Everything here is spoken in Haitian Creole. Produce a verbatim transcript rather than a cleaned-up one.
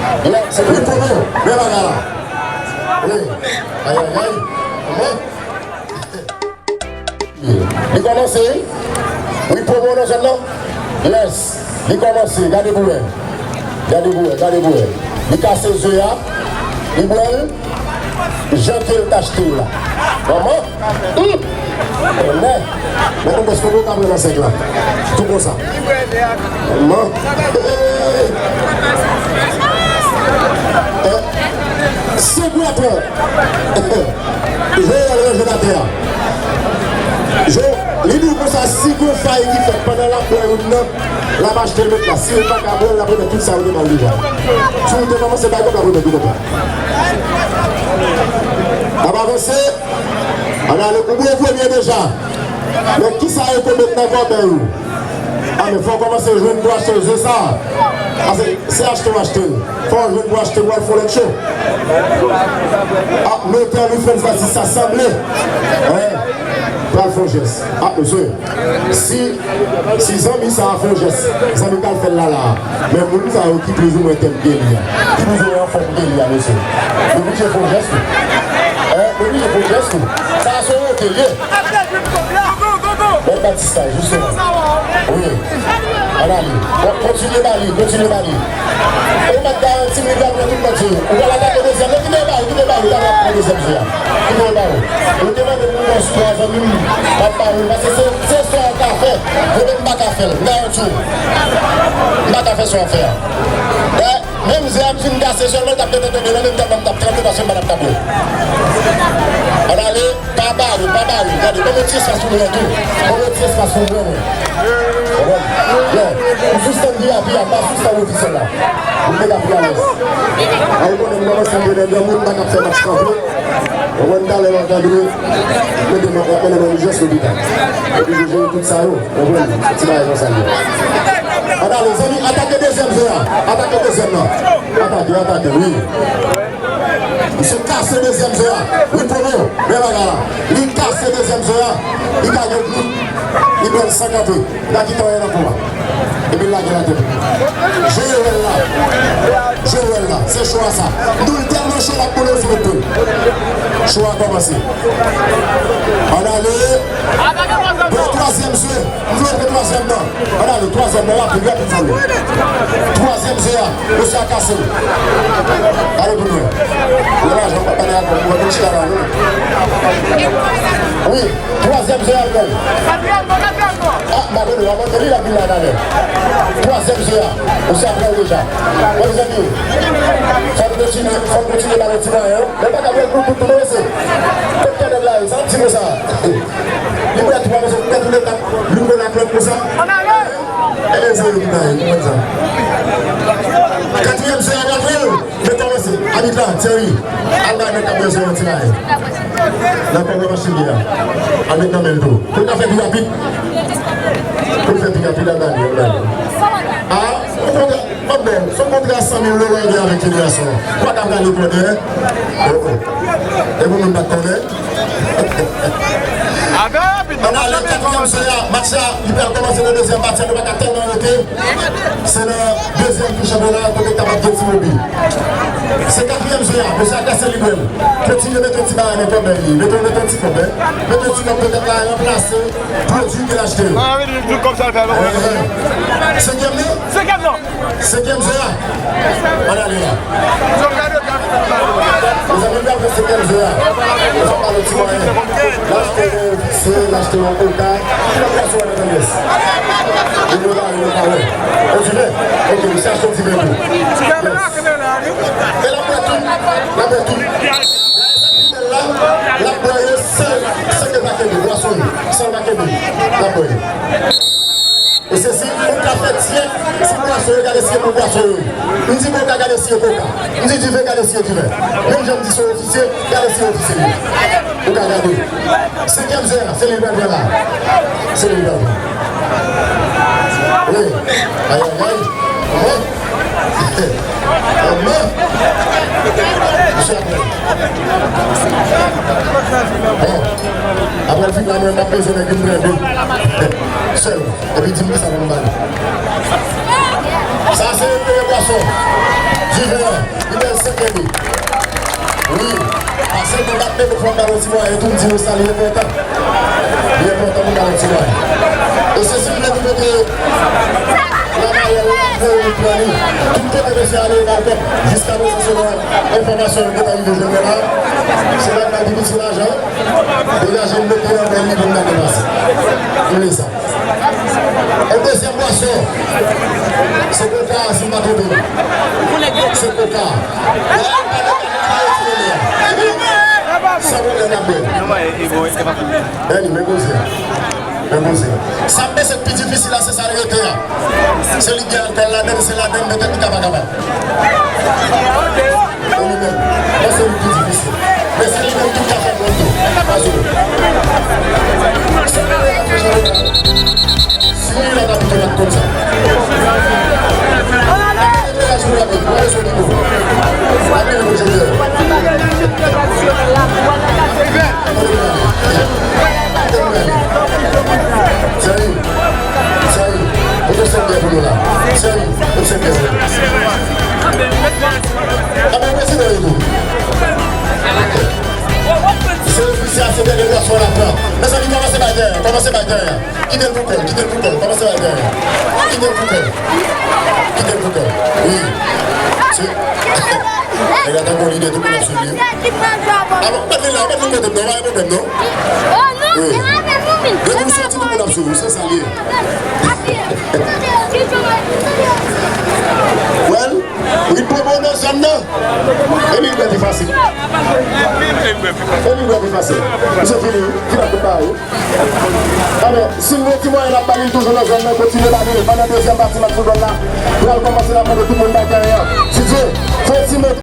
Wi, pwomo, men bagay la. Wi. Ayayay. Kòman? Li kòmanse, wi. Wi, pwomo nan zòn nan. Yes. Li kòmanse, gade pou wè. Gade pou wè, gade pou wè. Li kase ze a, li bwè l, jan ke l t achte l la. Kòman? Hum! Tonnè! Mwen konn prèske poko ka pran nan sèk la. Tou konsa. Kòman? Eh, se gwo pran. Joel ranje l atè a. Jo, li di w konsa, si gon fay ki fèt pandan l ap bwè youn nan, l ap achte l met la. Si yo pa ka pran l, l ap remèt tout sa yo te ba l deja. Si w te kòmanse bay kòb, l ap remèt ou kòb la. N ap avanse. Ann ale, ou bwè premye deja. Men kisa yo te met nan kòbèy ou? A, men fò w kòmanse jwenn pou achte ze sa. Paske se achte w achte l. Fò w jwenn pou achte pou al fè yon lòt cho. A, notè Louis Frantz Baptiste sa sanble. Wi. Pral fè yon jès. A, mesye. Si, si zanmi sa a fè yon jès, zanmi k al fè l la la a. Men moun sa yo ki plizoumwen tèt geli a, ki plizoumwen anfòm geli a, mesye. Nou oblije fè yon jès tou. Hein, nou oblije fè yon jès tou. Sa a se yon wote l ye. Bon, Batista, jisteman. Wi. Ann ale. Bon, kontinye ba li, kontinye ba li. E w mèt garanti m li pral pran tout lòt ze yo. Ou pral atake dezyèm nan, kite yo ba ou, kite yo ba ou, li pral pran dezyèm ze a. Kite yo ba ou. Ou te mande pou bòs twa zanmi m, m ap ba ou l, paske se, se sa w ka fè. Mwen menm m pa ka fè l, m garanti w. M pa ka fè sa w ap fè a. Menm ze a m fin kase sèlman, l t ap gentan tonbe nan men m tèlman m t ap tranble paske m pa t ap ka bwè. Ann ale, pa bare, pa bare. Gade, ban m yon ti espas pou mwen tou. Ban m yon ti espas pou mwen, mwen. Konprann? Yo, m sispann piya piya, m pa sispann ofisyèl la. Pou m te ka pi alèz. A, ou konnen m kòmanse antre nan granmoun, m pa ka ap fè match kanpe. Konprann, talè w ap gade, mete mwen, w ap mennen mwen ijans lopital. Epi yo jere tout sa yo, konprann, se ti bagay konsa l ye. Ann ale, zanmi, atake dezyèm ze a. Atake dezyèm nan. Atake, atake, wi. Misye kase dezyèm ze a. Wi, pwomo, men bagay la. Li kase dezyèm ze a. Li gade gwoup. Li pran l san kanpe. Li pa kite anyen nan po a. Epi l lage l atè tou. Joel la. Joel la. Se cho a sa. M di w l tèlman cho l ap boule sou tout tou. Cho a kòmanse. Ann ale. Bon, twazyèm ze. M vle pran twazyèm nan. Ann ale, twazyèm nan, rapid, rapid, fò l. Twazyèm ze a. Mesye a kase l. Ale pou nou. Lè lajan pa pale akò, mwen konn chita la, non. Wi, twazyèm ze a, l pran l. A, m pa konnen, w ap monte li, l ap vin la talè. Twazyèm ze a, mesye a pran l deja. Bon, mezanmi, fò n kontinye, fò n kontinye ba nou ti mwayen, wi. Men pa ka bwè l pou tout, tout, mesye. Kot kanèl la ye, sa ap di konsa. Li bwè twa, mesye, li bwè tout le tan, youn kole ak lòt konsa. E se yo ki bay, ou konn sa. Katriyèm se a pral pran l. Men kòmanse. Abit la, Thierry. Al bay nèg k ap bwè se yon ti bagay. Nan kòb yo mache byen a. Al met nan men l tou. Pou l ka fè pi rapid. Pou l fè pi rapid, al bay li, al bay li. A, yon kontra, m ap ba w. Se yon kontra san mil dola w gen avèk federasyon an. Ou pa ka prale konnen, hein? Oh, oh. E pou moun pa t konnen. Ann ale, katriyèm se a, match la, li pral kòmanse nan dezyèm pati a, nou pa ka tèlman rete. Se nan dezyèm tou chanpyona a, kote k ap ap gen ti mobi. Se katriyèm se a, mesye a kase li bwè l. Kontinye mete ti bagay nan kòbèy li. Mete, mete ti kòb, hein. Mete ti kòb petèt la ranplase pwodui ke l achte. Senkyèm nan? Senkyèm nan. Senkyèm ze a. Ann ale la. Mezanmi, m pral pran senkyèm ze a. Mwen fè pale ti mwayen. L achte yon ofisyèl, l achte yon oka. Kilòt bwason an nan tandans? Yon oka, yon oka, wè. On diven? Ok, misye achte on diven tou. Yes. E l ap bwè tout. L ap bwè tout. Dayè sa ki bèl la, l ap bwè yo san, san ke l pa kenbe. Bwason yo, san l pa kenbe. L ap bwè yo. E se si ou ka fè dyèt sou bwason yo, gade si e bon bwason yo ye. M di koka, gade si e koka. M di diven, gade si e diven. Menm jan m di se yon ofisye, gade si e ofisye li ye. Ou ka gade. Senkyèm ze a, se li l pral pran la. Se li l pral pran. Wi. Ayayay. Anmè. Anmè. Misye ap pran. Bon. Apre l fin la, mwen, m ap bezwen nèg vin pran de. Sèl. Epi di m kisa pou m ba li. Sa se premye bwason. Li bèl senk ede. Wi. Pase nou bat men nou fò m ba nou ti mwayen tou, m di nou sa li enpòtan. Li enpòtan pou ba nou ti mwayen. E se si nou mete la mayèl la, pou nou pran li. Tout kote mesye ale, e ba kòb. Jiska prezan, selon enfòmasyon nou te rive jwenn la, se bagay pi piti lajan. Degaje m mete anvè li pou m gade pase. M le sa. On dezyèm bwason. Se koka, si m pa twonpe m. Se koka. Sa mwen lè n ap bwè. Anyway, men koze a. Men koze a. Sa m panse k pi difisil la, se sa l rete a. Se li gen alkòl ladan l, se ladan l, petèt li ka pa kapab. E li menm, mwen se li pi difisil. Men se li menm ki ka fè mwen tou. Paske, se li menm ki fè mwen. Si li la ka pike mat konsa. Mete la sou la men, mwen se li tou. Mete li pou jete. Sèyou, sèyou, ou te sèvyè pou nou la. Sèyou, ou te sèvyè pou nou. Anben, prezidan Ego. Se ofisye a, se dènye bwason l ap pran. Mezanmi, kòmanse bay dèyè, kòmanse bay dèyè. Kite l pou kò l, kite l pou kò l, kòmanse bay dèyè. Kite l pou kò l. Kite l pou kò l. Wi. Se, nèg la tankou lide, tout moun ap swiv li. Alò, mete l la, mete l kote m nan, pa gen pwoblèm non. Wi. Depi w soti, tout moun ap swiv ou, se sa l ye. Well, Ritmo bon nan zòn nan. Epi l bwè pi fasil. Epi l bwè pi fasil. Misye fini, wi. Fini ak tout bagay, wi. Anben, si n gen ti mwayen n ap ba li l toujou nan zòn nan, kontinye ba li l. Pandan dezyèm pati match foutbòl la, pral kòmanse la, pou tout moun bay tèren an.